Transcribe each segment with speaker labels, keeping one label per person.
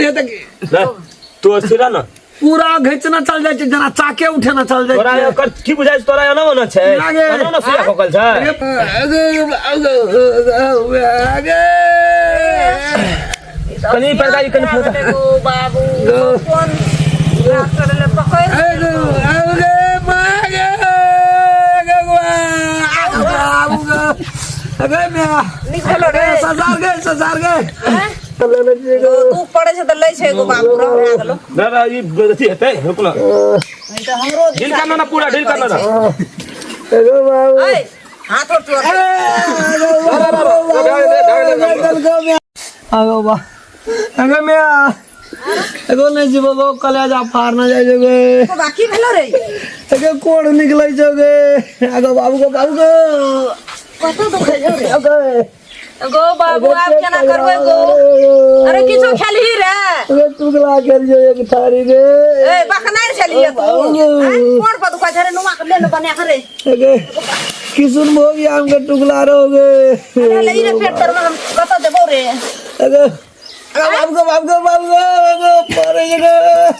Speaker 1: ये देख
Speaker 2: ले, तू अस्थिर रह न
Speaker 1: पूरा घिचना चल जाइ छै जेना चाके उठेना चल जाइ
Speaker 2: तोरा
Speaker 1: छै
Speaker 2: ओकर की बुझाइ छै तोरा एना ओना छै
Speaker 1: लागे।
Speaker 2: एना ओना सुइया खोकल छै कनी पड़का कनी फड़का
Speaker 3: गो बाबू कोन डॉक्टर ले पकड़ निकलो रे
Speaker 1: ससार गए
Speaker 3: दुख पड़े छै तऽ लै छै एगो बाबू रह भए गेलो
Speaker 2: ना ना ई अथी हेतै रुक ना
Speaker 3: नहीं तऽ हमरो
Speaker 2: ढील करना ना पूरा ढील करना ना
Speaker 3: ऐ हाथ और तोड़
Speaker 1: आगो बा अगे म्या एगो नहि जीवो गो कलेजा फाड़ना जाइ छै गे
Speaker 3: बाकी भेलो रे
Speaker 1: एगे कोड़ निकलै छै गे आगो बाबू गो बाबू गो
Speaker 3: कतौ दुखै छौ रे
Speaker 1: अगे
Speaker 3: गो बाबू आब केना करबै गो अरे किछो खेलही रे
Speaker 1: अगे टुकला खेल जो एक थारी गे
Speaker 3: ए बकनाइ छलियै तू आँय, कोन पर दुखै छै रे नुमा के ले ले बना के रे
Speaker 1: अगे किसुन भोग आम के टुकला रहो गे
Speaker 3: अरे ले ई रे पेट तर में हम कतौ देबौ रे
Speaker 1: अगे बाबू गो बाबू गो बाबू गो बाबू परे गे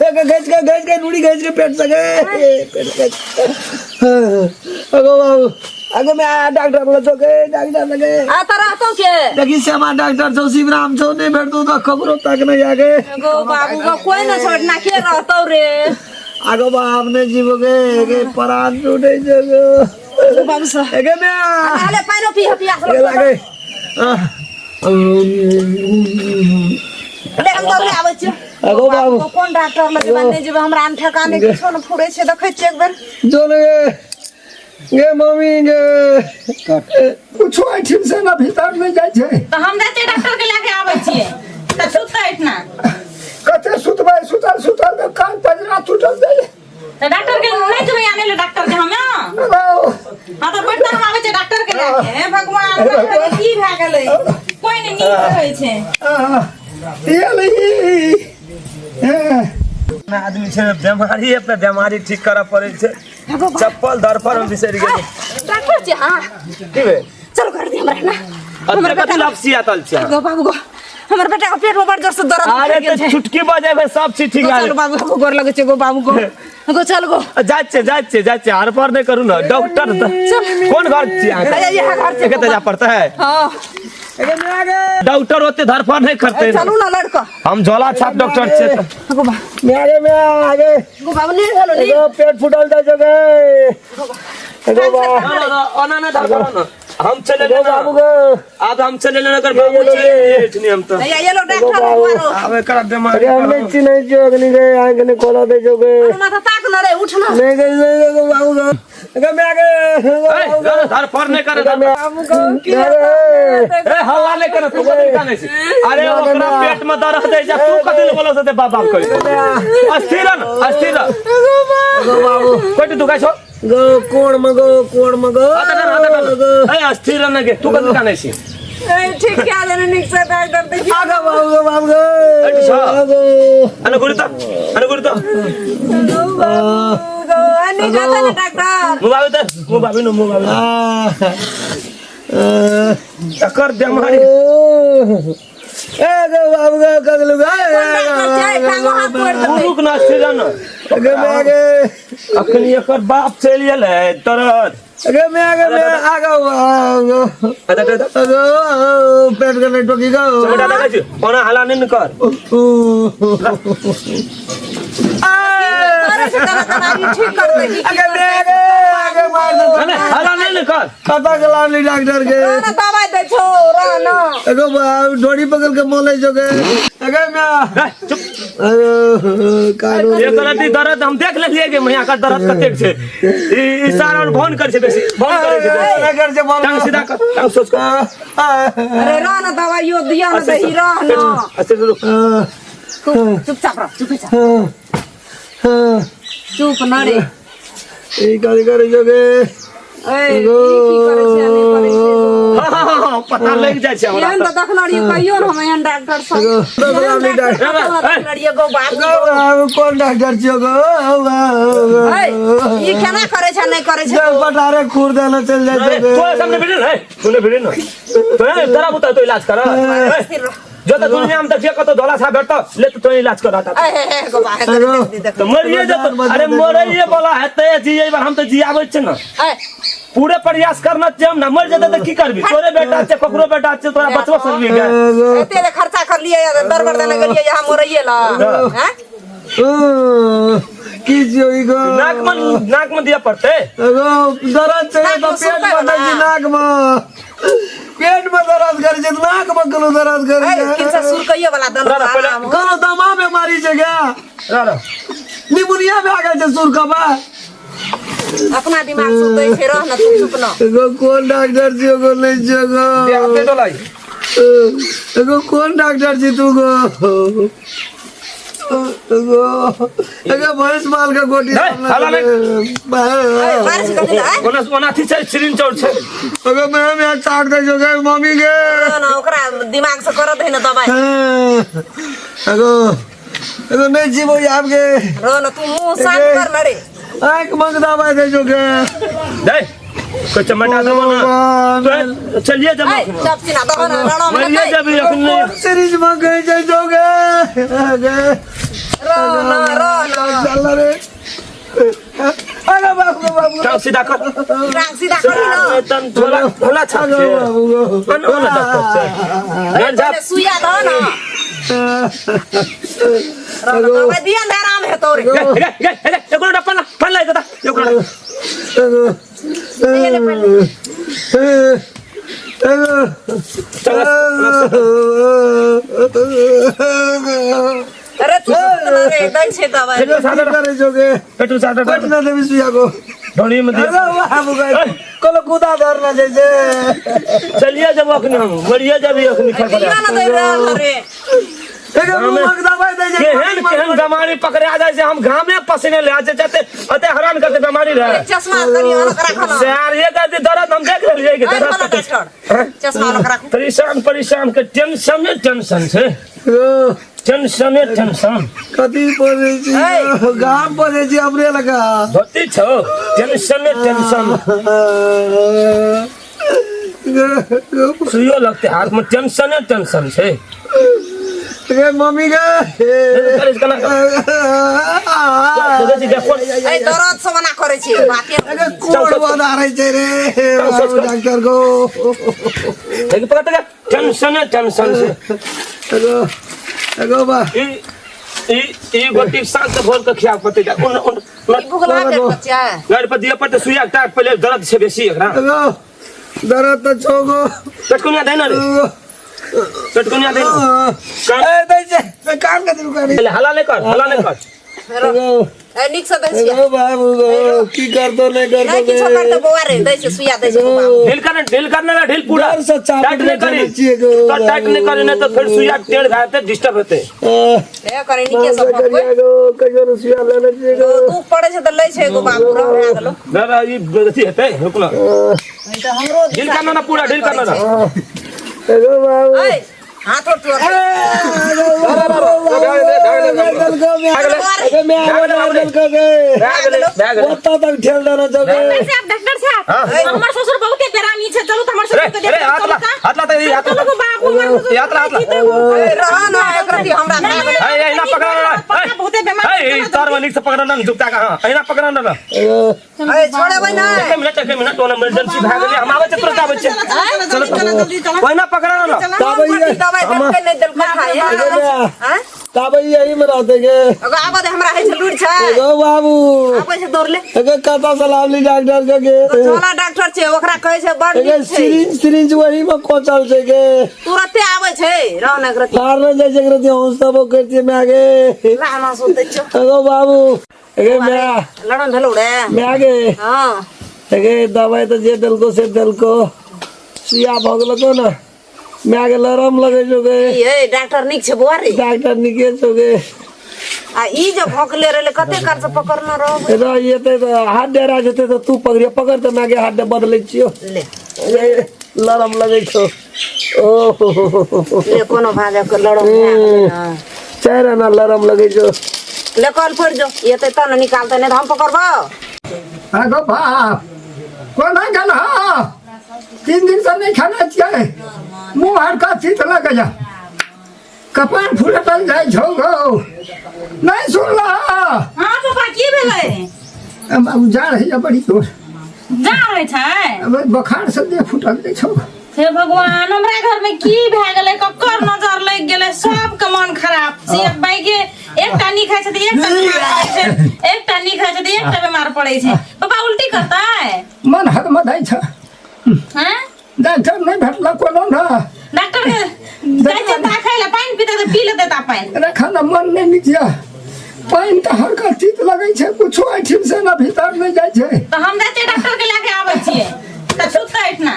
Speaker 1: अगे घिच के घिच के नुड़ी घिच के पेट से गे पेट से अगो बाबू अगो मैं डॉक्टर बोला तो गे डॉक्टर लगे
Speaker 3: आ त रहतौ के
Speaker 1: देखी श्यामा डॉक्टर छौ शिवराम छौ नहीं भेटतौ तो ककरो तक नहीं आगे
Speaker 3: गो बाबू गो कोई न छोड़ना के रहतौ रे
Speaker 1: आगो बाप ने जीवो गे गे परान टूटे छौ गो
Speaker 3: गो बाबू स
Speaker 1: एगे मैं
Speaker 3: अरे पाइनो पी पियास
Speaker 1: गे लागे
Speaker 3: ले हम दौड़े आबै छियौ
Speaker 1: अगो बाबू
Speaker 3: कोन डॉक्टर लग जेबै नहि जेबै हमरा अनठेकाने किछो ने फुरै छै देखै छियै एक बेर
Speaker 1: जो गे गे मम्मी गे
Speaker 4: कुछो एहिठाम से ना भीतर नहि जाइ छै
Speaker 5: तऽ हम जाइ छियै डॉक्टर के लए के आबै छियै तऽ सुतै एहिठिना
Speaker 4: कते सुतबै सुतल सुतल तऽ कान पजरा टूटल जाइ
Speaker 5: तऽ डॉक्टर के नहि जेबै आनै लए डॉक्टर के हम हाँ तऽ बैठ हम आबै छियै डॉक्टर के लए के हे भगवान डॉक्टर के की भए गेलै कोइ नहि नीक रहै छै
Speaker 2: आदमी छै बेमारी पे बेमारी ठीक करऽ पड़ै छै चप्पल धरफड़ में बिसरि गेलै
Speaker 3: डॉक्टर जी हाँ
Speaker 2: की भेल
Speaker 3: चलो कर दे हमरा ना
Speaker 2: हमर कथी लपसिया तल छै
Speaker 3: गो बाबू गो हमर बेटा के पेट में बड़ जोर से दर्द
Speaker 2: अरे
Speaker 3: उठि गेल
Speaker 2: तऽ
Speaker 3: छै
Speaker 2: चुटकी बजेबै सब चीज ठीक
Speaker 3: गो
Speaker 2: भए
Speaker 3: चल बाबू हमहूँ गोर लगै छै गो बाबू गो गो चल गो
Speaker 2: जाइ छियै जाइ छियै जाइ छियै हर पर नहि करू ने डॉक्टर तऽ कोन घर छियै अहाँके
Speaker 3: अरे इएह घर छै
Speaker 2: एके तऽ जाय पड़तै
Speaker 3: हाँ
Speaker 2: डॉक्टर ओते धरफड़ नहि करतै
Speaker 3: चलू ना लड़का
Speaker 2: हम झोला छाप डॉक्टर छियै तऽ
Speaker 3: गो बा
Speaker 1: मैं आगे मैं आगे
Speaker 3: गो बाबू नहीं भेलो नहीं
Speaker 1: एगो पेट फुटल जाइ छै गे एगो बा
Speaker 2: ना, ना, ना, ओना नहि धरफड़ ना हम चले
Speaker 1: एगो
Speaker 2: लेना
Speaker 1: बाबू गो
Speaker 2: आब हम चले लेना कर बाबू चले एठनी हम तो
Speaker 3: भैया ये लो डॉक्टर मारो
Speaker 2: आब एकरा बीमारी
Speaker 1: अरे हम नहीं चिन्है छियौ अखनी गे अहाँके नहि कोला दै छौ गे
Speaker 3: माथा ताक न रे उठ ना
Speaker 1: नहीं गे नहीं गे बाबू गो एगो मैं आगे एगो बाबू गो
Speaker 2: धरफड़ नहीं करे
Speaker 3: बाबू गो की
Speaker 2: ए हल्ला नहीं करे तू कथि कानै छी अरे ओकरा पेट में दर्द दै जा तू कथि ले बोलत ते बाप बाप कहि अस्थिर न अस्थिर
Speaker 1: गो बाबू
Speaker 2: कोटि दुखाइ छौ
Speaker 1: गो कोण में गो कोण में गो
Speaker 2: हाथ डाल, हाथ डाल।
Speaker 1: गो
Speaker 2: ए अस्थिर न गे तू कथि कानै छी
Speaker 3: ए, ठीक क्या देने निक से डॉक्टर देखिए
Speaker 1: आगे बाबू गो बाबू गो
Speaker 2: ए, छौ।
Speaker 1: गो
Speaker 2: अने गुरु त अने गुरु त
Speaker 3: गो नहीं जाता ना डॉक्टर
Speaker 2: मुबाबी त मुबाबी न मुबाबी
Speaker 1: आ
Speaker 2: एकर बेमारी
Speaker 1: ए गो बाबू गो कगलू गो
Speaker 3: डॉक्टर जाए टांगो हाथ तोड़ देतै
Speaker 2: रुक न अस्थिर न
Speaker 1: अगे मैं आगे
Speaker 2: अखनी एकर बाप चलि गेलै तरत
Speaker 1: अगे मैं आगे मैं आगे गो
Speaker 2: अच्छा अच्छा
Speaker 1: गो पेट के नहीं टोकी गो
Speaker 2: चमड़ा लगै छै ओना हला नहि ने कर
Speaker 3: अरे से तना तना ई ठीक कर दे की
Speaker 1: अगे मैं आगे आगे मार दे
Speaker 2: नहीं, हला नहीं ने कर
Speaker 1: पता चला नहीं डॉक्टर के
Speaker 3: ना दवाई दे छो रह ना
Speaker 1: एगो डोरी पकड़ के मोले जो के अगे मैं
Speaker 2: ए, चुप
Speaker 1: अरे कानो
Speaker 2: एक रति दर्द हम देख लेलियै कि मैया का दर्द कतेक छै ई इशारा और फोन कर छै बेसी फोन करै छै बेसी।
Speaker 1: कर छै बोल
Speaker 2: टांग सीधा कर टांग सोच कर
Speaker 3: अरे रह ना दवाइयो दिया ना दही रह ना
Speaker 2: अच्छा रुक
Speaker 3: चुपचाप रह चुपचाप चुप न रे
Speaker 1: ई करी करी जो के
Speaker 3: ए ई की करै छै आ नहि करै छै
Speaker 2: हाँ, हाँ, हाँ, पता लग जाइ छै हमरा
Speaker 3: एहन तऽ देखने रहियै कहियो ने हम एहन डॉक्टर सब एहन डॉक्टर सब देखने रहियै गौ बाबू
Speaker 1: गो बाबू कोन डॉक्टर छियो गो
Speaker 3: ए, ई केना करै छै नहि करै छै
Speaker 1: जल पटारे खुर देना चल जाइ
Speaker 2: अरे
Speaker 1: छै
Speaker 2: तोरे सामने भिड़े ने तूने भिड़े ना तो तोरा बुता तो इलाज कर
Speaker 3: स्थिर रह।
Speaker 2: जो तो दुनिया में देखिए कतो धोला सा भेटतो ले तो तो इलाज कराता।
Speaker 5: ए हे हे गो बा हे देख देख।
Speaker 2: तो मरिए जतो। अरे मरिए वाला हेतै जी बार हम तो जियाबै छै ना।
Speaker 5: ए
Speaker 2: पूरे प्रयास करना छै हम ना मर जेतै त की करबी? तोरे बेटा छै ककरो बेटा छै तोरा बचबो सकबी गे?
Speaker 5: एते ले खर्चा कर लिए दरबार देने गेलिए यहाँ मरइए ला। हैं
Speaker 1: की छियौ ई गो?
Speaker 2: नाक में दिया पड़तै।
Speaker 1: एगो दर्द छै त पेट में दै छै, नाक में पेट में दर्द करै छै, नाक में कोनो दर्द करै छै।
Speaker 5: किनसा सुरकइए वाला दल
Speaker 1: कोनो दमा बेमारी छै गे? निमोनिया भए गेल छै सुरकबा।
Speaker 5: अपना दिमाग से दै छै रह न तू चुप न।
Speaker 1: एगो कोन डॉक्टर छियौ गो? नहि छियौ गो। एगो कोन डॉक्टर छी तू गो? एगो एगो भैंस माल के गोटी
Speaker 2: ओना ओना थी छै सिरिंज चौड़ छै।
Speaker 1: एगो मैं मैं चाट दै छौ गे मम्मी गे।
Speaker 5: ना ओकरा दिमाग से करत है न दवाई।
Speaker 1: एगो एगो नहि जीबो आब गे।
Speaker 5: रह न तू मुंह शांत कर न रे।
Speaker 1: आँख मंग दवाई दै छौ गे।
Speaker 2: दे कोई चमटा देबो ना तो चलिए जब
Speaker 5: सब सीना दहो ना रणो में
Speaker 2: मरिए जब अखन
Speaker 1: कोन सीरीज में गई जाइ छौ गे? गे
Speaker 5: रह न रह न
Speaker 1: चल रे। अरे बाबू बाबू
Speaker 2: टांग सीधा कर,
Speaker 5: टांग सीधा करी न।
Speaker 2: तन झोला झोला छाप छै
Speaker 1: बाबू गो।
Speaker 2: अन ओना डॉक्टर छै घर जा
Speaker 5: सुइया दहो न। रह न दवाई दिया न आराम हेतौ रे।
Speaker 2: गे गे गे गे एगो पन्ना पन्ना दादा एगो।
Speaker 5: अरे तू सुत न रे दै छै दवाई।
Speaker 1: करे छौ गे?
Speaker 2: पेटू सादा
Speaker 1: पटना देवी सुइया को
Speaker 2: ढोली में दिया।
Speaker 1: अरे बाबू गे कोनो कुदा धरना छै से।
Speaker 2: चलिए जब अखन हम मरिए जब अखन खबर
Speaker 5: दिया न दै रहल रे।
Speaker 1: एगो मुंह दवाई दै छै।
Speaker 2: केहन केहन बीमारी पकड़े आ जाइ छै हम घामे पसीने ले आ जाते अते हैरान करते बीमारी रहे।
Speaker 5: चश्मा करी अलग राखल
Speaker 2: यार ये दर्द दर्द हम देख लेलिए के दर्द
Speaker 5: डॉक्टर चश्मा अलग राखू।
Speaker 2: परेशान परेशान के टेंशन टेंशन छै, टेंशन टेंशन।
Speaker 1: कथी पढ़ै छी? गाम पढ़ै छी हमरे लगा
Speaker 2: धोती छौ टेंशन टेंशन। सुइयो लगते हाथ में टेंशन टेंशन छै।
Speaker 1: गे मम्मी गे
Speaker 5: ए दर्द से मना करै छी बाते।
Speaker 1: एगो कोड बना छै रे डॉक्टर गो।
Speaker 2: देख पकड़ के टेंशन टेंशन छै।
Speaker 1: एगो एगो बा
Speaker 2: ई ई ई गोटी शांत भोर के खिया पते जा उन उन
Speaker 5: भूख लागल बच्चा
Speaker 2: घर पर दिया पड़ते सुइया टाक पहिले दर्द छै बेसी एकरा।
Speaker 1: एगो दर्द त छौ गो।
Speaker 2: पेटकुनिया दे ना रे, पेटकुनिया दे ना।
Speaker 1: ए दै छै कान के दुकान।
Speaker 2: हला नहीं कर, हला नहीं कर।
Speaker 5: ए निक से दै छै
Speaker 1: एगो बाबू गो की करतो नहीं करतो
Speaker 5: नहीं किछो करतो बौआ रे दै छै सुइया दै छै बाबू।
Speaker 2: ढील करना, ढील करना ना, ढील पूरा
Speaker 1: डर से चापी
Speaker 2: टाइट नहीं करी
Speaker 1: तो
Speaker 2: तो टाइट नहीं करी नहीं तो फिर सुइया टेढ़ भए जेतै डिस्टर्ब हेतै।
Speaker 5: ए करे निके सब
Speaker 1: करिया गो कहियो न सुइया लेने छियै गो।
Speaker 5: दुख पड़ै छै त लै छै एगो बाबू रह भए गेलो।
Speaker 2: ना ना ई अथी हेतै रुक ना।
Speaker 5: त हमरो
Speaker 2: ढील करना ना पूरा ढील करना ना।
Speaker 1: एगो बाबू
Speaker 5: ए हाथ और तोड़।
Speaker 3: डॉक्टर साहब हमर ससुर बहुते बेरामी छै चलू त हमर ससुर के
Speaker 2: अरे हाथ ला हाथ ला त हाथ ला
Speaker 3: बाबू हमर ससुर
Speaker 2: हाथ ला हाथ ला।
Speaker 5: रह न एकरती हमरा
Speaker 2: ए ए ना पकड़ ना
Speaker 5: बहुते बेमार
Speaker 2: ए तार वाली से पकड़ ना झुकता का। हां एना पकड़ ना।
Speaker 5: ए छोड़ेबै नै।
Speaker 2: एक मिनट एक मिनट ओना इमरजेंसी भए गेलै हम आबै छै तुरंत आबै छै।
Speaker 5: चलो
Speaker 3: जल्दी चलो
Speaker 2: ओना पकड़ ना।
Speaker 5: दवाई देलकै नै देलकै खाए हैं
Speaker 1: ताबे यही में रहते गे।
Speaker 5: अगो आबो दे हमरा है छै लूट छै।
Speaker 1: एगो बाबू
Speaker 5: आबै छै दौड़ले।
Speaker 1: एगो कतऽ से लावली डॉक्टर के गे?
Speaker 5: छोला डॉक्टर छै ओकरा कहै छै बड़
Speaker 1: एगो
Speaker 5: नीक छै।
Speaker 1: सिरिंज सिरिंज वही में कोचल छै गे।
Speaker 5: तुरते आबै छै रह न एकरती।
Speaker 1: तार न जाइ छै एकरती हौसबो करतियै माय गे।
Speaker 5: ला ना सुनते छौ।
Speaker 1: एगो बाबू एगे माय
Speaker 5: लड़न भेलौ रे
Speaker 1: माय गे।
Speaker 5: हां
Speaker 1: एगे दवाई तऽ जे देलको से देलको सुइया भऽ गेलको ने माय गे लरम लगै छौ गे।
Speaker 5: ए डॉक्टर नीक छै बौआ रे।
Speaker 1: डॉक्टर नीके छौ गे।
Speaker 5: आ ई जे भोकले रहले कते काल से पकड़ने रहब?
Speaker 1: रह जेतै तऽ हाथ डेरा जेतै तऽ तू पकड़िय पकड़ तऽ माय गे हाथ बदलै छियौ।
Speaker 5: ले
Speaker 1: लरम लगै छौ। ओ
Speaker 5: ले कोनो भाजा के लरम भए गेलै ना।
Speaker 1: चारि आना लरम लगै छौ।
Speaker 5: ले कल पड़ जो एतै तब ने निकालतै नहीं तऽ हम पकड़बौ।
Speaker 4: अगो बाप कोना गेल हँ? 3 दिन से नहीं खाना छियै मुँह हरका चित लग जा। कपार फुटल जाइ छौ गौ नहि सुनला
Speaker 5: हाँ पापा की भेलै
Speaker 4: बाबू जा रही है बड़ी जोर
Speaker 5: जा रहै छै
Speaker 4: अब बोखार से देह फुटल जाइ छौ
Speaker 5: हे भगवान हमरा घर में की भए गेलै ककर नजर लागि गेलै सबके मन खराब छै एक बाइके एकटा नीक खाइ छै तऽ एकटा बीमार पड़ै छै एकटा नीक खाइ छै तऽ एकटा बीमार पड़ै छै पापा उल्टी करतै
Speaker 4: मन हदमदाइ छ
Speaker 5: हैं
Speaker 4: डॉक्टर नहि भेटल कोनो न
Speaker 5: डॉक्टर के जाइ छै ताकै लए पानि पीतै तऽ पी लेतै ता पानि
Speaker 4: एखन मन नहि नीक यऽ पानि तऽ हल्का तीत लगै छै कुछो एहिठाम से ने भीतर नहि जाइ छै
Speaker 5: तऽ हम जाइ छियै डॉक्टर के लए के आबै छियै तऽ सुततै एहिठिना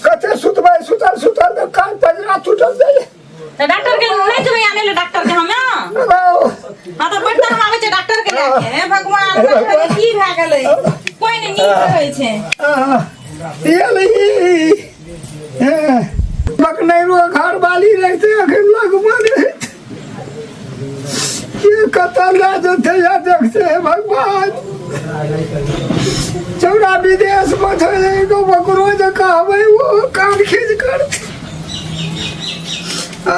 Speaker 4: कते सुतबै सुतल सुतल तऽ कान पजरा टूटल जाइ
Speaker 5: तऽ डॉक्टर के नहि जेबै आनै लए डॉक्टर के हम हाँ तऽ बैठ हम आबै छियै डॉक्टर के लए के हे भगवान हमरा घरमे की भए गेलै कोइ नहि नीक रहै छै
Speaker 4: बकनैरो घर वाली रहते अखन लगमा रहते के कतऽ लए जेतै या देखते हे भगवान चौरा विदेश मे छै एगो बकरो जे कहबै ओ कान खींच करतै आ,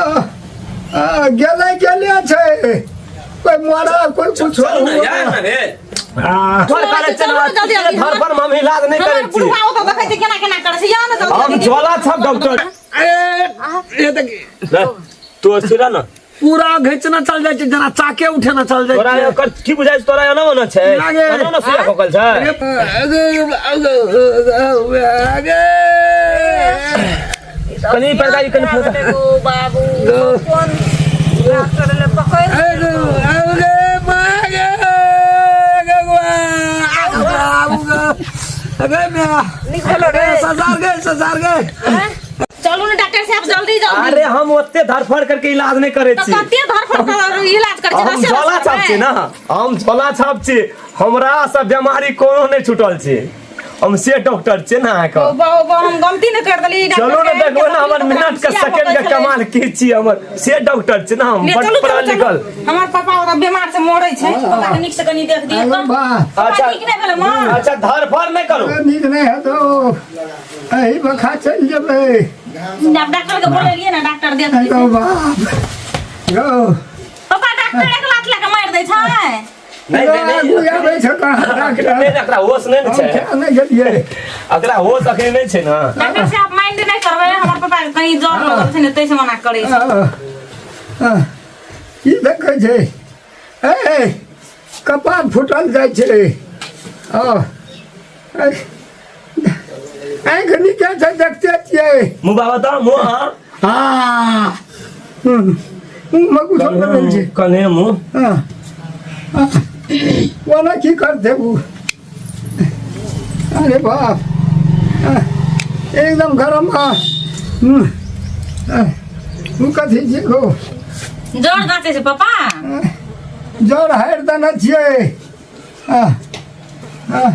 Speaker 4: आ, गेलै गेले छै कोई मरा कोई कुछ
Speaker 2: चलू ने यार ना रे
Speaker 4: आ,
Speaker 2: घर करे
Speaker 5: चलू ने जल्दी जल्दी
Speaker 2: घर पर हम इलाज नहीं
Speaker 5: हमर
Speaker 2: करे छी
Speaker 5: बुढ़वा ओतऽ देखै छै केना केना करै छै या ने जल्दी
Speaker 2: हम
Speaker 5: जल्दी।
Speaker 2: झोला छप डॉक्टर
Speaker 1: ए ये देख
Speaker 2: ले, तू अस्थिर रह ना
Speaker 1: पूरा घिचना चल जाइ छै जेना चाके उठेना चल जाइ
Speaker 2: तोरा
Speaker 1: छै
Speaker 2: ओकर की बुझाइ छै तोरा एना ओना छै
Speaker 1: लागे।
Speaker 2: एना ओना सुइया ठोकल छै कनी पैदा कनी फलका
Speaker 3: गो बाबू कोन डॉक्टर ले पकड़ निकलो रे
Speaker 1: ससार गए
Speaker 5: चलू ने डॉक्टर साहब जल्दी जल्दी
Speaker 2: अरे हम ओते धरफड़ करके इलाज नहीं करे
Speaker 5: तऽ
Speaker 2: छी
Speaker 5: कते धरफड़ कर इलाज करै छै
Speaker 2: हम
Speaker 5: रसे
Speaker 2: झोला
Speaker 5: रसे
Speaker 2: छाप छी ना हम झोला छाप छी हमरा सब बीमारी कोनो नहीं छूटल छी हम से डॉक्टर छी ना अहाँके
Speaker 5: ओ बा ओ बा हम गलती ने कर देली डॉक्टर
Speaker 2: चलू ने
Speaker 5: के
Speaker 2: देखबो ना हमर
Speaker 5: आनि के
Speaker 2: मिनट के
Speaker 5: सुइया
Speaker 2: सेकंड के
Speaker 5: ठोकै छलै।
Speaker 2: कमाल की छी हमर से डॉक्टर छी ना हम
Speaker 5: ले
Speaker 2: बड़
Speaker 5: चलू
Speaker 2: पढ़ल
Speaker 5: चलू
Speaker 2: लिखल
Speaker 5: चलू हमर पापा ओतऽ बीमार से मरै छै पापा के नीक से कनी देख दियौ तऽ
Speaker 4: वाह
Speaker 5: पापा
Speaker 2: अच्छा।
Speaker 5: नीक नहि भेलै माँ
Speaker 2: अच्छा धरफड़ नहीं करू
Speaker 4: नीक नहि हेतौ एहि बखा चलि जेबै
Speaker 5: आब डॉक्टर के बोलेलियै ने डॉक्टर देख
Speaker 4: गौ
Speaker 5: देतै
Speaker 4: बाप गौ
Speaker 5: पापा डॉक्टर एक लात लए के मारि दै छै
Speaker 2: नहीं नहीं नहीं
Speaker 4: आगू आबै छै कहाँ डॉक्टर
Speaker 2: नहीं एकरा होश नहीं ने
Speaker 4: हम
Speaker 2: छै
Speaker 4: किया नहि गेलियै
Speaker 2: एकरा होश अखन नहीं छै ना
Speaker 5: डॉक्टर साहब माइंड नहि करबै हमर पापा के कहीं जर लगल छै ने ताहि से मना करै छै
Speaker 4: आ, आ, की देखै छै ए कपार फूटल जाइ छै आ आँखि नीचे छै देखते छियै
Speaker 2: मुँह बाबा तऽ मुँह हाँ
Speaker 4: हाँ मुँहमे कुछो नहि भेल छै
Speaker 2: कने मुँह
Speaker 4: हाँ ओना की करते उ अरे बाप हाँ, एकदम गरम हाँ उ कथी छियै गो
Speaker 5: जर जाँचै छै पापा
Speaker 4: जर हारि देने छियै हाँ हाँ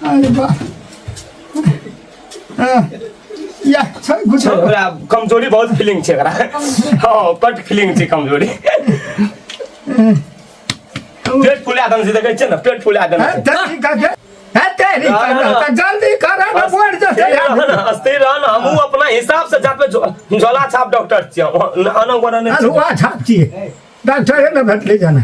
Speaker 4: अरे बाप हाँ, या छै कुछो
Speaker 2: ओकरा कमजोरी बहुत फीलिंग छै एकरा हँ बड फीलिंग छै कमजोरी पेट फुला देने छै देखै छियै ने पेट फुला देने
Speaker 4: है
Speaker 2: छै
Speaker 4: तेरी का के है तेरी का
Speaker 2: ना, ना, ना।
Speaker 4: त जल्दी कर ना बढ़ जते
Speaker 2: अस्थिर रह ना अस्थिर रह ना हमहूँ अपना हिसाब से जापे झोला छाप डॉक्टर छियै अना गोना नहि छियै।
Speaker 4: अल्हुआ छाप छियै डॉक्टरे ने भेटलै जाना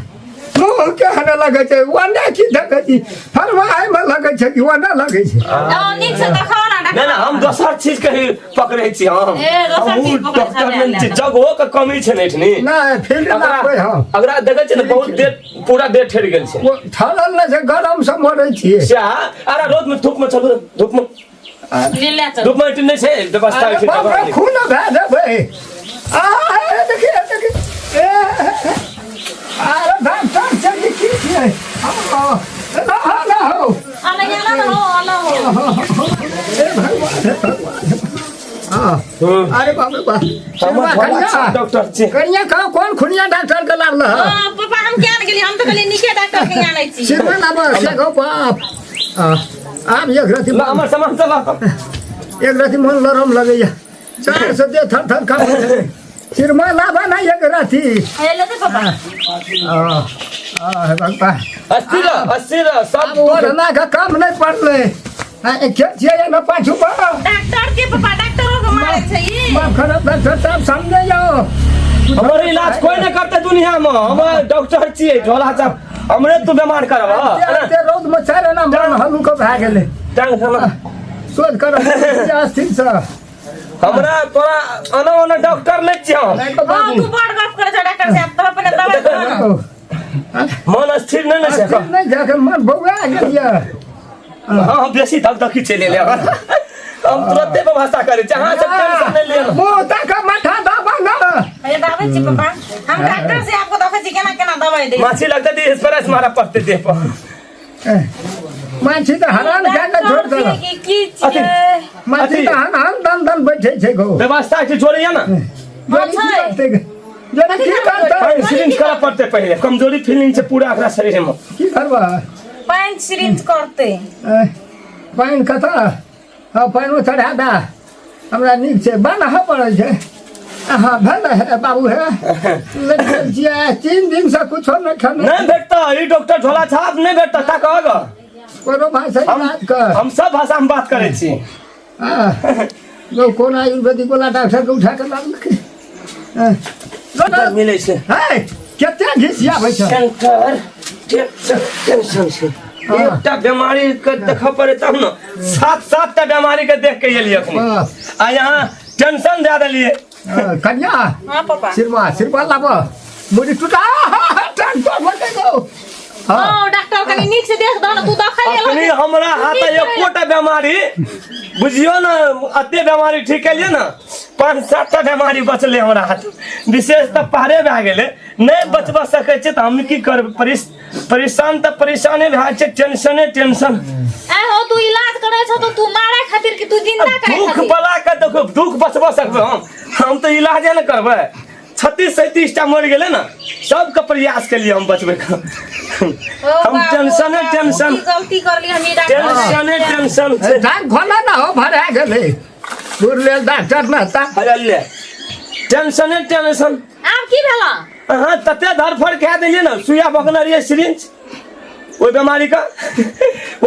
Speaker 4: मुँह केहन लगै छै ओने की देखै छी फरमाइमे लगै छै कि ओने लगै छै
Speaker 5: आ, नीक से देखाओ ना
Speaker 2: नहि
Speaker 5: डॉक्टर
Speaker 2: नहि हम दोसर चीज के ही पकड़ै छी हम
Speaker 5: ए, दोसर
Speaker 2: हमहूँ
Speaker 5: चीज पकड़ै
Speaker 2: डॉक्टर
Speaker 5: छलै,
Speaker 2: नहि छी जगहो के कमी छै ने एठनी
Speaker 4: नहि फील्ड
Speaker 2: अगरा
Speaker 4: नापै हम
Speaker 2: अगरा देखै छियै ने बहुत देर पूरा देह ठहरि गेल छै
Speaker 4: ओ ठरल नहि छै गरमसँ मरै छियै
Speaker 2: सएह अरे रौद में धूप में चलू धूप में
Speaker 5: ले ले चल
Speaker 2: धूप में एठनी नहि छै व्यवस्था
Speaker 4: अरे
Speaker 2: एठनी
Speaker 4: बाप रे,
Speaker 2: जगह
Speaker 4: खून भए देबै आ हे देखिए देखिए ए अरे डॉक्टर छै कि की छियै आओ, ना हो ना हो
Speaker 5: अला अला हो अला हो
Speaker 4: हे भगवान हे भगवान हाँ अरे बाप रे बाप
Speaker 2: हमर झोला छाप डॉक्टर छै
Speaker 4: कनिया कहाँ कोन खुनिया डॉक्टर के लाल रहा
Speaker 5: हाँ, पापा हम क्या गेली हम तो कहली नीके डॉक्टर के यहाँ नहीं छी
Speaker 4: सिरमा लाबऽ से गो बाप आ, आब एक रति
Speaker 2: ला हमर सामान सब ला
Speaker 4: एक रति मन लरम लगैया चार सौ दे थर थर कापै छै सिरमा लाबऽ ना एक रति
Speaker 5: हे ले दे पापा
Speaker 4: आ, आ, हे भगवान
Speaker 2: अस्थिर रह, अस्थिर रह, सब
Speaker 4: आब ओढ़ना के काम नहि पड़लै आ, के छियै ना पाछू पर
Speaker 5: डॉक्टर के पापा डॉक्टरो के मारे छै ई
Speaker 4: बाप खराब डॉक्टर साहब समझे जाओ
Speaker 2: हमर इलाज कोई नहीं करते दुनिया में, हम डॉक्टर छियै, झोला छाप हमरे तू बीमार करब।
Speaker 4: एते रौद में छै ने, मन हल्लुक भए गेलै।
Speaker 2: टांग थमा।
Speaker 4: सोच कर स्थिर से।
Speaker 2: हमरा तोरा आना ओना डॉक्टर नहि छियै हम।
Speaker 4: नहीं तो
Speaker 5: हाँ,
Speaker 4: बाबू।
Speaker 5: तू बड़ गप करे छौ डॉक्टर साहब, तो अपने दवाई दो ना।
Speaker 2: मन स्थिर नहि ने छै।
Speaker 4: स्थिर नहीं जाके मन बौआ गेल ये।
Speaker 2: हाँ, हम बेसी धक धकी चलि एलियै। हम तुरते व्यवस्था करै छी, अहाँ सब टेंशन नहि लिअ।
Speaker 4: मुँह तक माथा दाबा ना।
Speaker 5: अरे दाबै छी पापा, हम डॉक्टर से आपको देखै छी केना केना दवाई दै।
Speaker 2: माछी लगतै तऽ स्प्रेस मारऽ पड़तै देह पर।
Speaker 4: माछी तऽ हरान कए कऽ छोड़ि देलक।
Speaker 5: की की छियै?
Speaker 4: माछी तऽ हन हन दन दन बैठे छै गो।
Speaker 2: व्यवस्था छै, जोड़ैया ने।
Speaker 4: जोड़ी की
Speaker 5: छै।
Speaker 4: करतै गे? जोड़ी की करतै?
Speaker 2: पानि सिरिंज करऽ पड़तै पहिले, कमजोरी फीलिंग छै पूरा ओकरा शरीर मे।
Speaker 4: की करबा?
Speaker 5: पानि सिरिंज करतै।
Speaker 4: पानि कतऽ? हँ, पानिओ चढ़ा दे, हमरा नीक छै, बान्हऽ पड़ै छै। हँ, भेलै हे बाबू, हे लटकल छियै 3 दिनसँ, कुछो नहि खेने।
Speaker 2: नहि भेटतै ई डॉक्टर झोला छाप नहि भेटतै, ता कहग।
Speaker 4: कोनो भाषा बात कर।
Speaker 2: हम सब भाषा मे बात करै छी।
Speaker 4: हँ, लो, कोन आयुर्वेदिक वाला डॉक्टर के उठा के लाबलकै?
Speaker 2: मिलै छै।
Speaker 4: हे, कते घिसियाबै छै।
Speaker 2: सेंटर टेंशन टेंशन छै। एकटा बीमारी के देखऽ पड़े तब ने, सात सात टा बीमारी के देख के एलियै अखनी। आ यहाँ टेंशन दए देलियै।
Speaker 4: हँ, कन्या।
Speaker 5: हाँ पापा।
Speaker 4: सिरवा सिरवा लाब, मुड़ी टूटा टांग पर भटे गो। हाँ।
Speaker 5: हाँ डॉक्टर, कनी नीक से देख दो ना, तू देखै
Speaker 2: अखनी हमरा हाथ एकोटा बीमारी बुझियौ ने, एते बीमारी ठीक केलियै ने, पाँच सात टा बीमारी बचलै हमरा हाथ, विशेष तऽ पारे भए गेलै, नहि बचबा सकै छै तऽ हम की करबै? परेशान तऽ परेशाने भए छै, टेंशने टेंशन।
Speaker 5: आ हो, तू इलाज करे छौ तो तू मारे खातिर कि तू जिंदा करे
Speaker 2: दुख
Speaker 5: खातिर?
Speaker 2: बला के देखो, दुख बचबा सकबै हम? हम तऽ इलाजे ने करबै। 36 37 टा मरि गेलै ने, सबके प्रयास केलियै हम बचबै के।
Speaker 5: ओ
Speaker 2: हम
Speaker 5: बाबू,
Speaker 2: टेंशने
Speaker 5: बाबू,
Speaker 2: टेंशन।
Speaker 5: की गलती करली हम ई डॉक्टर?
Speaker 2: टेंशने टेंशन छै।
Speaker 4: टांग खोला ना हो, भरा गेलै दूर लेल डॉक्टर ने ता।
Speaker 2: अरे ले, टेंशने टेंशन।
Speaker 5: आब की भेला?
Speaker 2: अहाँ तते धरफड़ कए देलियै ने, सुइया भोकने रहियै सिरिंज ओहि बीमारी के,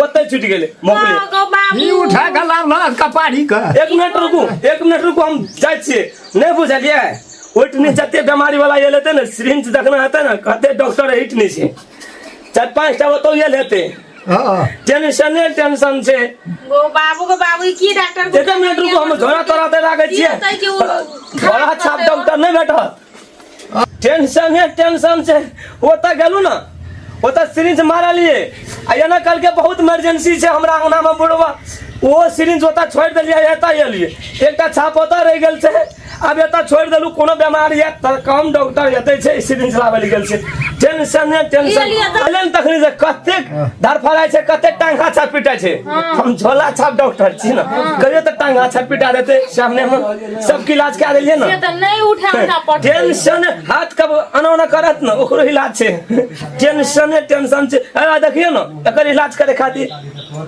Speaker 2: ओतहि छुटि गेलै, भोकलियै।
Speaker 5: गो बाबू।
Speaker 4: ई उठा के लाब ना कपारी के।
Speaker 2: एक मिनट रुकू, एक मिनट रुकू, हम जाइ छियै। नहि बुझलियै, ओहिठुनी जते बीमारी वाला आयल हेतै ने, सिरिंज देखने हेतै ने, कहते डॉक्टर हिट नहि छै। चारि पाँच टा ओतौ आयल हेतै। टेंशने टेंशन छै।
Speaker 5: गो बाबू, गो बाबू, ई की डॉक्टर?
Speaker 2: एक मिनट रुकू, हम झोरा तोरा दे राखै
Speaker 5: की
Speaker 2: छियै।
Speaker 5: होतै कि उ
Speaker 2: झोरा छाप डॉक्टर नहि भेटत, टेंशने टेंशन छै। ओतऽ गेलहुँ ने, ओतऽ सिरिंज मारलियै आ एना कहलकै बहुत इमरजेंसी छै हमरा अंगनामे बुढ़वा, ओहो सिरिंज ओतऽ छोड़ि देलियै, एतऽ एलियै, एकटा छाप ओतऽ रहि गेल छै, आब एतऽ छोड़ि देलहुँ। कोनो बेमारी यऽ तऽ कम डॉक्टर एतै छै, सिरिंज लाबै लए गेल छै। टेंशने टेंशन। एलै ने तखनी से कतेक धरफड़ाइ छै, कतेक टांगा छाप पिटाइ छै। हम झोला छाप डॉक्टर छी ने, कहियो तऽ टांगा छाप पिटा देतै सामनेमे, सबके इलाज कए देलियै ने।
Speaker 5: से तऽ नहि उठा उठा पड़तै।
Speaker 2: टेंशन, हाथ कब एना ओना करत ने, ओकरो इलाज छै। टेंशने टेंशन छै। अरे देखियौ ने, एकर इलाज करे खातिर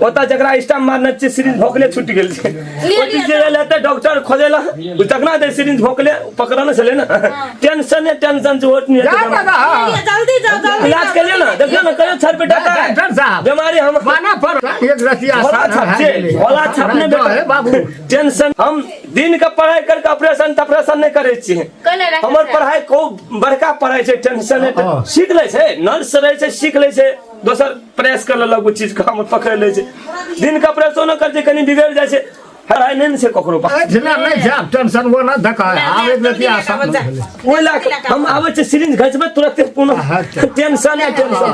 Speaker 2: ओतऽ जकरा स्टाम्प मारने छियै, सिरिंज भोकले छूटि गेल छै। ओहि जे एल हेतै डॉक्टर खोजै लए, ओ जखना दे सिरिंज भोकले पकड़ने छलै ने। टेंशने टेंशन छै, ओट नहि
Speaker 4: जा
Speaker 2: हेतै।
Speaker 4: दादा।
Speaker 5: जल्दी जाओ, जल्दी।
Speaker 2: इलाज केलियै ने, देखियौ ने, कहियो छर पेटा
Speaker 4: डॉक्टर साहब।
Speaker 2: बीमारी हम
Speaker 4: माना पर एक रतिया
Speaker 2: झोला छाप छै, झोला छाप नहि
Speaker 4: हे बाबू।
Speaker 2: भेटत। टेंशन। हम दिन के पढ़ाई करके ऑपरेशन तपरेशन नहि करै छियै।
Speaker 5: कैले राखै
Speaker 2: हमर
Speaker 5: छै?
Speaker 2: पढ़ाई खूब बड़का पढ़ाई छै, टेंशन नहि। सीख लै छै, नर्स रहै छै, सीख लै छै, दोसर प्रेस कर लेलक ओ चीज के, हमर पकड़ि लै छै। दिन के ऑपरेशनो करै छै, कनि बिगड़ि जाइ छै, पढ़ाई नहि ने छै ककरो पास।
Speaker 4: एहिठिना नहि छै आब टेंशन, वो ना धक्का आब एक रतिया आसान भेलै।
Speaker 2: ओहि लए कऽ हम आबै छियै, सिरिंज घसबै तुरते पुनः।
Speaker 4: अच्छा।
Speaker 2: Tension tension.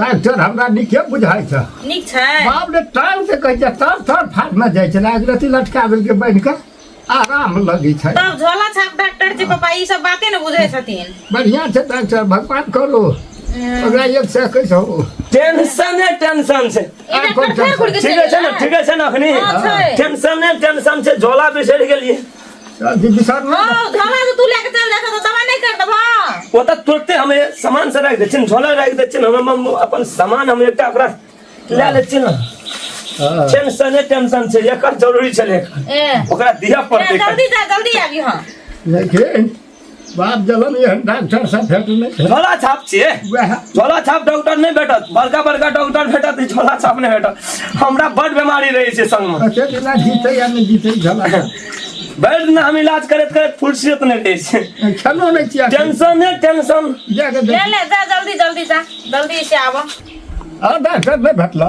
Speaker 4: डॉक्टर हमरा नीके बुझाइ छै।
Speaker 5: नीक छै।
Speaker 4: बाप रे, टांग से कहै छै तर तर फाटने जाइ छै, एक रति लटका देलकै बान्हि कऽ, आराम लगै छै।
Speaker 5: तब झोला छाप डॉक्टर जी पापा, ई सब बाते ने बुझै छथिन।
Speaker 4: बढ़िआँ छै डॉक्टर, भगवान करू ओकरा 121 हो।
Speaker 2: टेंशने टेंशन छै।
Speaker 5: ई डॉक्टर फेर घुरि के
Speaker 2: ठीके छै ने? ठीके छै ने अखनी?
Speaker 5: हँ, छै।
Speaker 2: टेंशने टेंशन छै, झोला बिसरि गेलियै।
Speaker 4: बिसर
Speaker 5: हँ, झोला तऽ तू लए के चल जाइ छह तऽ दवा नहि कर देबह?
Speaker 2: ओतऽ तुरते हम सामान से राखि दै छियै ने, झोला राखि दै छियै ने, हम अपन सामान हम एकटा ओकरा लए लै छियै ने। टेंशने टेंशन छै, एकर जरूरी छलै।
Speaker 5: ए
Speaker 2: ओकरा दिअ पड़तै।
Speaker 5: जल्दी जा, जल्दी आबी। हँ।
Speaker 4: लेकिन बाप जलन एहन डॉक्टर सब भेट नहि छै।
Speaker 2: झोला छाप छियै।
Speaker 4: वएह।
Speaker 2: झोला छाप डॉक्टर नहि भेटत, बड़का बड़का डॉक्टर भेटत, ई झोला छाप नहि भेटत। हमरा बड बीमारी रहै छै संगमे।
Speaker 4: कते दिना जीतै या नहि जीतै झोला छाप।
Speaker 2: भरि दिन हम इलाज करैत करैत फुर्सत नहि रहै छै।
Speaker 4: खेलो नहि छियै।
Speaker 2: Tension tension.
Speaker 4: जाके
Speaker 5: ले
Speaker 4: देख।
Speaker 5: ले जा, जल्दी जल्दी जा, जल्दी से आबो।
Speaker 4: आ डॉक्टर नहि भेटल?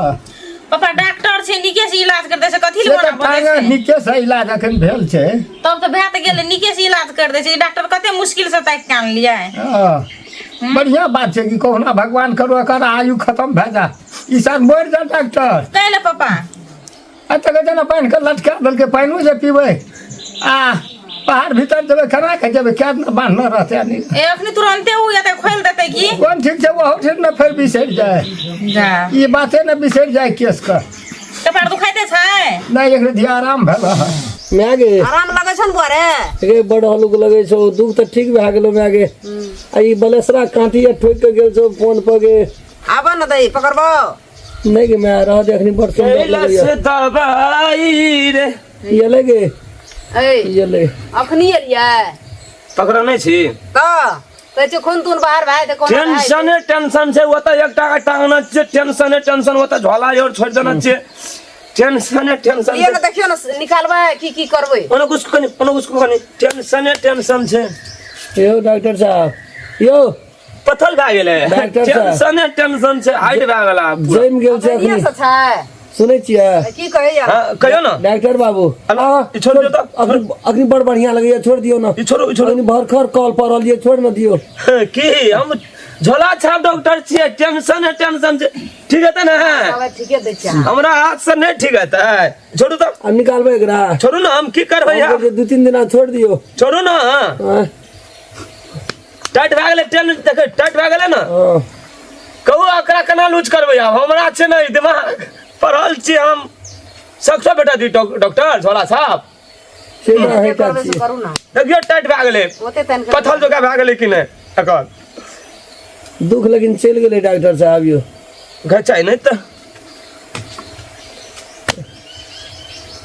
Speaker 5: पापा डॉक्टर छै, नीके से इलाज कर दै छै, कथी
Speaker 4: से
Speaker 5: लए
Speaker 4: तऽ
Speaker 5: मना बोलै
Speaker 4: टांग
Speaker 5: छै?
Speaker 4: नीके से इलाज अखन भेल छै।
Speaker 5: तब तऽ भए तऽ गेलै, नीके से इलाज कर दै छै। ई डॉक्टर कते मुश्किल से ताकि के आनलियै।
Speaker 4: हँ, बढ़िआँ बात छै कि कहुना भगवान करू एकर आयु खतम भए जा, ई साल मरि जा डॉक्टर।
Speaker 5: कै ले पापा?
Speaker 4: आ तकर जेना बान्हि कऽ लटका देलकै, पानिओ जे पीबै आ पहाड़ भीतर जेबै केना कऽ जेबै? क्या दिना बान्हने रहतै आदमी।
Speaker 5: ए अखनी तुरंते उ एतै, खोलि देतै की?
Speaker 4: कोन ठीक छै, ओहो ठीक ने फेर बिसरि जाय।
Speaker 5: जा।
Speaker 4: ई बाते ने बिसरि जाय केसके।
Speaker 5: कपार दुखाइते छै?
Speaker 4: नहि, एकरे धिया आराम भेल हँ।
Speaker 1: माय गे।
Speaker 3: आराम लगै छौ ने बुआ रे?
Speaker 1: गे बड़ हलुक लगै छौ, दुख तऽ ठीक भए गेलो माय गे। आ ई बलेसरा काँटी आ ठोकि कऽ गेल छौ फोन पर गे।
Speaker 3: आबऽ ने दही पकड़बौ।
Speaker 1: नहि गे माय, रह दे, अखनी बड़ सुन्दर
Speaker 2: कैलाश
Speaker 1: लगैया।
Speaker 2: दबाई रे।
Speaker 1: ये गे।
Speaker 3: ए।
Speaker 1: ये ले।
Speaker 3: अखनी एलियै?
Speaker 2: पकड़ नहि छी।
Speaker 3: तऽ कहै छियै खून तून बाहर भए जेतै कोना भए जेतै?
Speaker 2: टेंशने टेंशन छै। ओतऽ एकटा के टांगने छियै, टेंशने टेंशन। ओतऽ झोला और छोड़ि देने छियै, टेंशने टेंशन
Speaker 3: लिअ
Speaker 2: छै।
Speaker 3: ने, देखियौ ने, निकालबै की की करबै?
Speaker 2: ओना कुछ कनि, ओना कुछ कनि, टेंशने टेंशन छै।
Speaker 1: यौ डॉक्टर साहब यौ।
Speaker 2: पथल भए गेलै।
Speaker 1: डॉक्टर साहब।
Speaker 2: टेंशने टेंशन छै, हाइट भए गेल आब पूरा।
Speaker 1: जमि गेल छै।
Speaker 3: बढ़िआँ
Speaker 1: अखनी
Speaker 3: से छै।
Speaker 1: सुनै छियै?
Speaker 3: की कहैया?
Speaker 2: हाँ, कहियौ ने।
Speaker 1: डॉक्टर बाबू।
Speaker 2: हेलो,
Speaker 1: हाँ,
Speaker 2: ई छोड़ दियौ तऽ।
Speaker 1: अखनी अखनी बड़ बढ़िया लगैया, छोड़ दियौ ने।
Speaker 2: ई छोड़ू, ई छोड़ू।
Speaker 1: अखनी भरखर कॉल पड़ल ये, छोड़ न दियौ।
Speaker 2: की हम झोला छाप डॉक्टर छियै? टेंशन है, टेंशन छै। ठीक हेतै ने?
Speaker 3: दबाइ ठीके दै छियै अहाँ।
Speaker 2: हमरा हाथ से नहि ठीक हेतै, छोड़ू तऽ।
Speaker 1: आब निकालबै एकरा?
Speaker 2: छोड़ू ने, हम की करबै
Speaker 1: हम
Speaker 2: आब?
Speaker 1: कहै छियै, 2-3 दिना छोड़ दियौ।
Speaker 2: छोड़ू ने।
Speaker 1: हाँ,
Speaker 2: टाइट भए गेलै। टेन देखै, टाइट भए गेलै ने?
Speaker 1: हाँ।
Speaker 2: कहू, एकरा केना लूज करबै आब? हमरा छै ने दिमाग, पढ़ल छी हम। सक्सो बेटा दी डॉक्टर झोला साहब।
Speaker 1: से ना
Speaker 3: जे
Speaker 1: हेता
Speaker 3: करबै से
Speaker 1: छियै।
Speaker 3: करू ने।
Speaker 2: देखियौ, टाइट भए गेलै।
Speaker 3: ओते तनिक
Speaker 2: पथल जोका भए गेलै कि नहि एकर?
Speaker 1: दुख लेकिन चलि गेलै डॉक्टर साहब यौ।
Speaker 2: घचाइ नहि तऽ।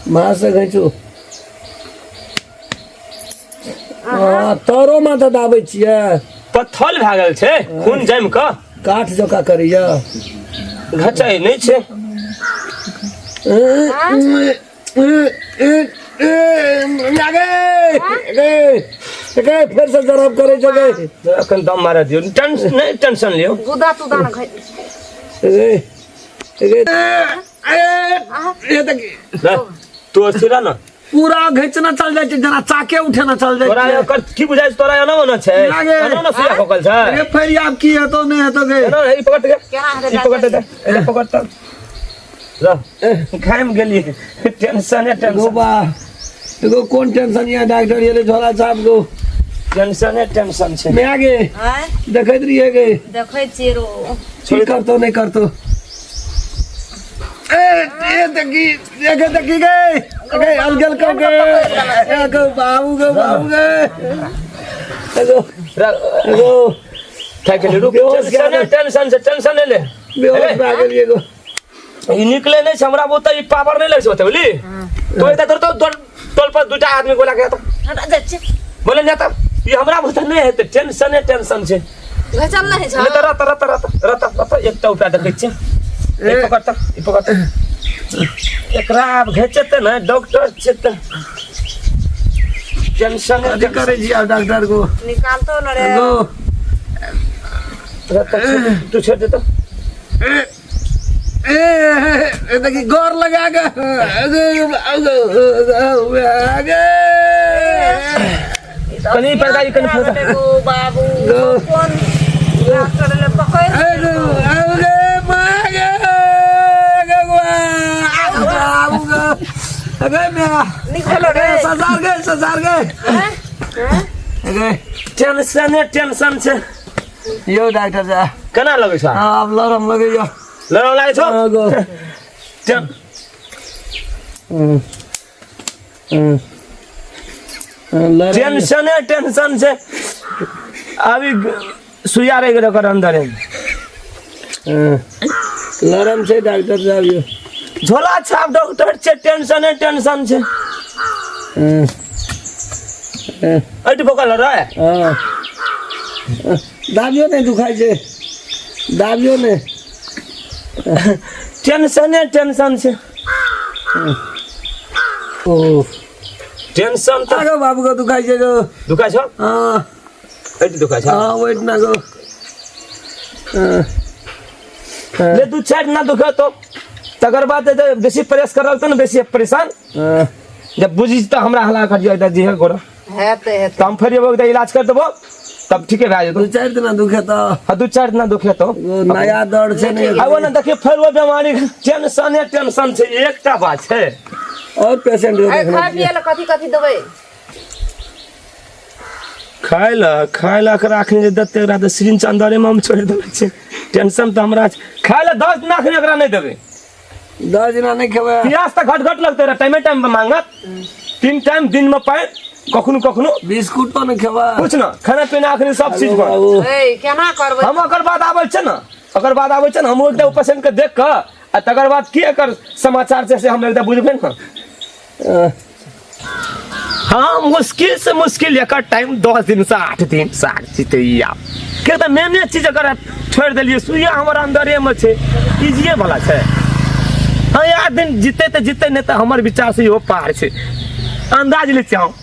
Speaker 1: माँ से घैचू। हँ, तोरो माथा दाबै छियै।
Speaker 2: पथल भए गेल छै, खून जमि कऽ
Speaker 1: काठ जकाँ करैया।
Speaker 2: घचाइ नहि छै।
Speaker 1: फेर से जरब करै छै गे।
Speaker 2: एखन दम मारऽ दियौ, टेंशन नहि, टेंशन लियौ।
Speaker 3: गुदा तुदा ने घै।
Speaker 1: गे गे
Speaker 2: तू अस्थिर रह ने।
Speaker 1: पूरा घिचना चल जाइ छै, जेना चाके उठेना चल जाइ
Speaker 2: तोरा
Speaker 1: छै।
Speaker 2: एकर की बुझाइ छै? तोरा एना ओना छै?
Speaker 1: लागे।
Speaker 2: एना ओना सुइया ठोकल छै।
Speaker 1: अरे फेर आब की हेतौ नहि हेतौ गे?
Speaker 2: एना ई पकड़ के।
Speaker 3: केना हेतै?
Speaker 2: ई पकड़ दे, ई पकड़ त रह। खाइम गेलियै, टेंशन
Speaker 1: गो
Speaker 2: टेंशन।
Speaker 1: बा, एगो कोन टेंशन या डॉक्टर? ये झोला साहब गो।
Speaker 2: टेंशने टेंशन छै।
Speaker 1: मैं आगे
Speaker 5: आँय?
Speaker 1: देखैत रहिए गे।
Speaker 5: देखै छियै रो।
Speaker 1: की करतो नहि करतो? ए ए देखी, देखे, देखी गे, गे अलगल कह गे। ए गो बाबू, गो बाबू गे, एगो एगो
Speaker 2: खाइ गेलियै, रुक।
Speaker 1: बेहोश कए
Speaker 2: टेंशने टेंशन छै, टेंशन नहि ले।
Speaker 1: बेहोश भए गेलियै गो।
Speaker 2: ई निकले नहि छै हमरा बहुते, ई पावर नहि लगै छै ओते, बुझली? तो एते तोर तो टोल पर दूटा आदमी गोला के तो
Speaker 5: हटा जाइ छियै।
Speaker 2: बोले नहि तऽ ई हमरा बुते नहि हेतै, टेंशने टेंशन छै।
Speaker 3: घचल नहि छै।
Speaker 2: नहि तऽ रत रत रत रत रत, एकटा उपाय देखै छियै। ई पकड़ तऽ, ई पकड़ तऽ। एकरा आब घिचेतै ने डॉक्टर छै तऽ टेंशन।
Speaker 1: अथी करै छी आब डॉक्टर को।
Speaker 3: निकालतो न रे।
Speaker 1: गो।
Speaker 2: रत, तू छोड़ दे तऽ।
Speaker 1: ए ए देखी, गौर लगा के आगे।
Speaker 2: कनि पैदा, ई कनि फायदा।
Speaker 5: गो बाबू, कोन डॉक्टर ले पकड़।
Speaker 3: निकलो रे।
Speaker 1: ससार गए, ससार गए।
Speaker 2: टेंशने टेंशन छै।
Speaker 1: यौ डॉक्टर साहब।
Speaker 2: केना लगै छौ?
Speaker 1: हाँ, आब लरम लगैया।
Speaker 2: लरम लागै छौ?
Speaker 1: हाँ, गो। लरम।
Speaker 2: टेंशने टेंशन छै। अभी सुइया रहि गेल ओकर अंदरे।
Speaker 1: लरम छै डॉक्टर साहब यौ।
Speaker 2: झोला छाप डॉक्टर छै, टेंशने टेंशन छै। एहिठी भोकल रे।
Speaker 1: हँ, दाबियो नहि दुखाइ छै, दाबियो नहि।
Speaker 2: टेंशने टेंशन छै।
Speaker 1: ओ
Speaker 2: टेंशन तऽ
Speaker 1: आगो बाबू के दुखाइ छै गो।
Speaker 2: दुखाइ छौ?
Speaker 1: हँ।
Speaker 2: एहिठी दुखाइ छौ?
Speaker 1: हँ, ओहिठिना गो। हँ।
Speaker 2: ले दू चारि दिना दुखेतो, तकर बाद जे बेसी प्रेस करल तऽ ने बेसी परेशान।
Speaker 1: हँ।
Speaker 2: जब बुझी तऽ हमरा हला कर दियो जी गोरा।
Speaker 3: हेतै, हेतै।
Speaker 2: तऽ हम फेर एबो तऽ इलाज कर देबो, तब ठीके भए जेतौ।
Speaker 1: दू चारि दिना दुखेतो।
Speaker 2: हाँ, दू चारि दिना दुखेतो।
Speaker 1: ओ नया दर्द छै ने।
Speaker 2: आब ने देखियौ फेर ओ बीमारी, टेंशने टेंशन छै। एकटा बात छै।
Speaker 1: और पेशेंट
Speaker 3: आइ खाय पियै लए कथी कथी देबै?
Speaker 2: खाय लए, खाय लए एकरा अखन जे देतै एकरा तऽ सिरिंज अन्दरेमे हम छोड़ि देने छियै। टेंशन तऽ हमरा छै। खाय लए 10 दिना अखन एकरा नहि देबै।
Speaker 1: 10 दिना नहि खेबै।
Speaker 2: प्यास तऽ घट घट लगतै रहै, टाइमे टाइम पर मांगत। 3 टाइम दिन में पानि, कखनो कखनो
Speaker 1: बिस्कुटो नहि खेबै।
Speaker 2: कुछ ना, खाना पीना अखन सब चीज बंद।
Speaker 1: बाबू।
Speaker 3: ए, केना करबै?
Speaker 2: हम ओकर बाद आबै छै ने, ओकर बाद आबै छै ने, हम एकटा पेशेंट के देख कऽ आ तकर बाद की एकर समाचार छै से हम एकटा बुझबै ने। हाँ, मुश्किल से मुश्किल एकर टाइम 10 दिन से 8 दिन साग जीते आब के तऽ मेने चीज एकर छोड़ि देलियै। सुइया हमर अंदरे में छै, इजिए वाला छै। हाँ, 8 दिन जीते तऽ जीते, नहि तऽ हमर विचार से इहो पार छै। अंदाज ले छियै हम।